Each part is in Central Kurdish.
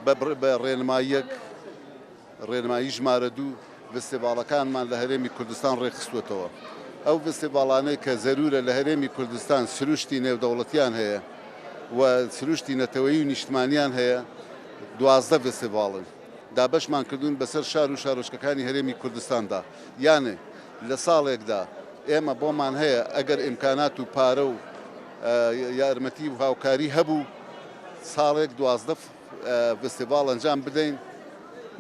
بە ڕێنماییەک، ڕێنمایی ژمارە دوو، ڤستیڤاڵەکانمان لە هەرێمی کوردستان ڕێکخستووەتەوە. ئەو ڤستیڤاڵانەی کە زەروورە لە هەرێمی کوردستان سروشتی نێودەوڵەتیان هەیە و سروشتی نەتەوەیی و نیشتمانیان هەیە، 12 ڤستیڤاڵن. دابەشمان کردوون بەسەر شار و شارۆچکەکانی هەرێمی کوردستاندا. یانێ لە ساڵێکدا ئێمە بۆمان هەیە ئەگەر ئیمکانات و پارە و یارمەتی و هاوکاری هەبوو ساڵێک 12 ڤستیڤاڵ ئەنجام بدەین،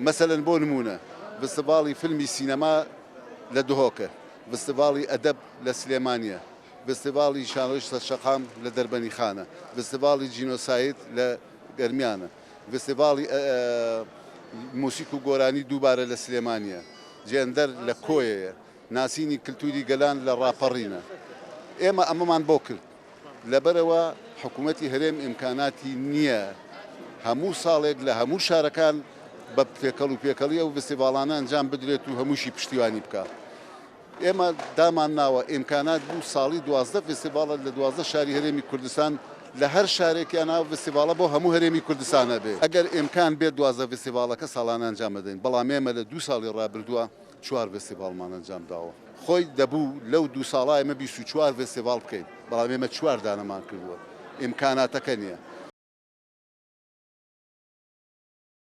مەسەلەن بۆ نموونە ڤستیڤاڵی فیلمی سینەما لە دهۆکە، ڤستیڤاڵی ئەدەب لە سلێمانییە، ڤستیڤاڵی شانۆی سەرشەقام لە دەربەنیخانە، ڤستیڤاڵی جینۆساید لە گەرمیانە، ڤستیڤاڵی موسیک و گۆرانی دووبارە لە سلێمانییە، جێندەر لە کۆیەیە، ناسینی کلتوری گەلان لە ڕاپەڕینە. ئێمە ئەمەمان بۆ کرد. لەبەرئەوە حکومەتی هەرێم ئیمکاناتی نییە هەموو ساڵێک لە هەموو شارەکان بە تێکەڵ و پێکەڵی ئەو ڤستیڤاڵانە ئەنجام بدرێت و هەمووشی پشتیوانی بکا. ئێمە دامان ناوە ئیمکانات بوو ساڵی 12 ڤستیڤاڵە لە 12 شاری هەرێمی کوردستان لە هەر شارێکیان ئەو ڤستیڤاڵە بۆ هەموو هەرێمی کوردستان هەبێ. ئەگەر ئیمکان بێت 12 ڤستیڤاڵەکە ساڵانە ئەنجام دەدەین، بەڵام ئێمە لە دوو ساڵی ڕابردووە چوار ڤستیڤاڵمان ئەنجام داوە. خۆی دەبوو لەو دوو ساڵە ئێمە 24 ڤستیڤاڵ بکەین، بەڵام ئێمە چوار دانەمان کردووە. ئیمکاناتەکە نییە.